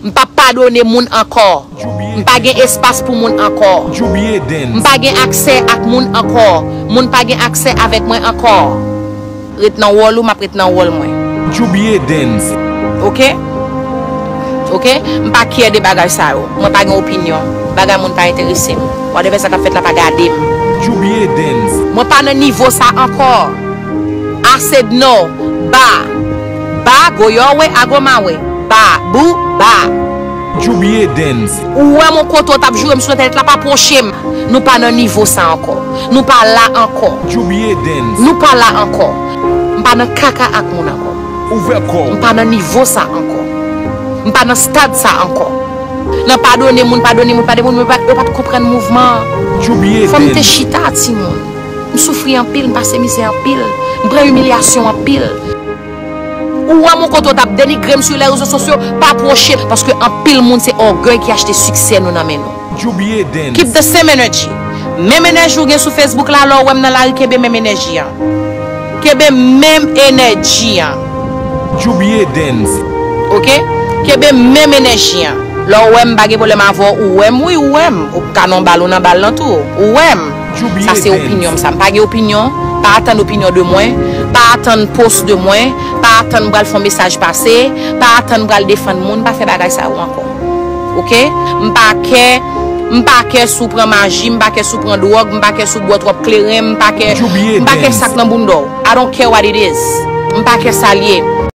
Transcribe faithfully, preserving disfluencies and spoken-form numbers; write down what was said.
M p ap padone moun ankò. M pa gen espas pou moun ankò. M pa gen aksè ak moun ankò. Moun pa gen aksè avèk mwen ankò. Ret nan wòl ou, m ap ret nan wòl mwen. Oke? Oke? M pa care de bagay sa yo. Mwen pa gen opinyon. Bagay moun pa enterese m. Whatever sa k ap fèt la pa gade m. Mwen pa nan nivo sa ankò. Asedno, ba. Ba, go your way, I go my way. Ba, bou, ba. Ou wè m yon kote w t ap joure m sou entènèt la, pa pwoche m. Nou pa nan nivo sa ankò. Nou pa la ankò. Nou pa la ankò. M pa nan kaka ak moun ankò. M pa nan nivo sa ankò. M pa nan stad sa ankò. Nan padone moun, padone moun, padone moun, yo pa t konprann mouvman an. Fò m te chita, timoun. M soufri anpil, m pase mizè anpil. M pran imilyasyon anpil. Ou wè m yon kote w t ap denigre m sou lè rezo sosyo, pa pwoche, paske anpil moun se ògèy ki achte siksè nou nan men nou. Keep the same energy. Menm enèji w gen sou Facebook la, lè w wè m nan lari, kenbe menm enèji an. Kenbe menm enèji an. Oke? Kenbe menm enèji an. Lè w wè m pa gen pwoblèm avè w, ou wè m, wi, ou wè m. Ou ka nan bal, ou nan bal lan tou. Ou wè m. Sa se opinyon m sa. M pa gen opinyon. Pa atann opinyon de mwen. Pa atann post de mwen. Pa atann m pral fè yon mesaj pase. Pa atann m pral defann moun. Pa fè bagay sa yo ankò. Oke? M pa care, m pa care si w pran maji, m pa care si w pran dwòg, m pa care si w bwè twòp kleren, m pa care, m pa care sa k nan bounda w. I don't care what it is. M pa care sa l ye.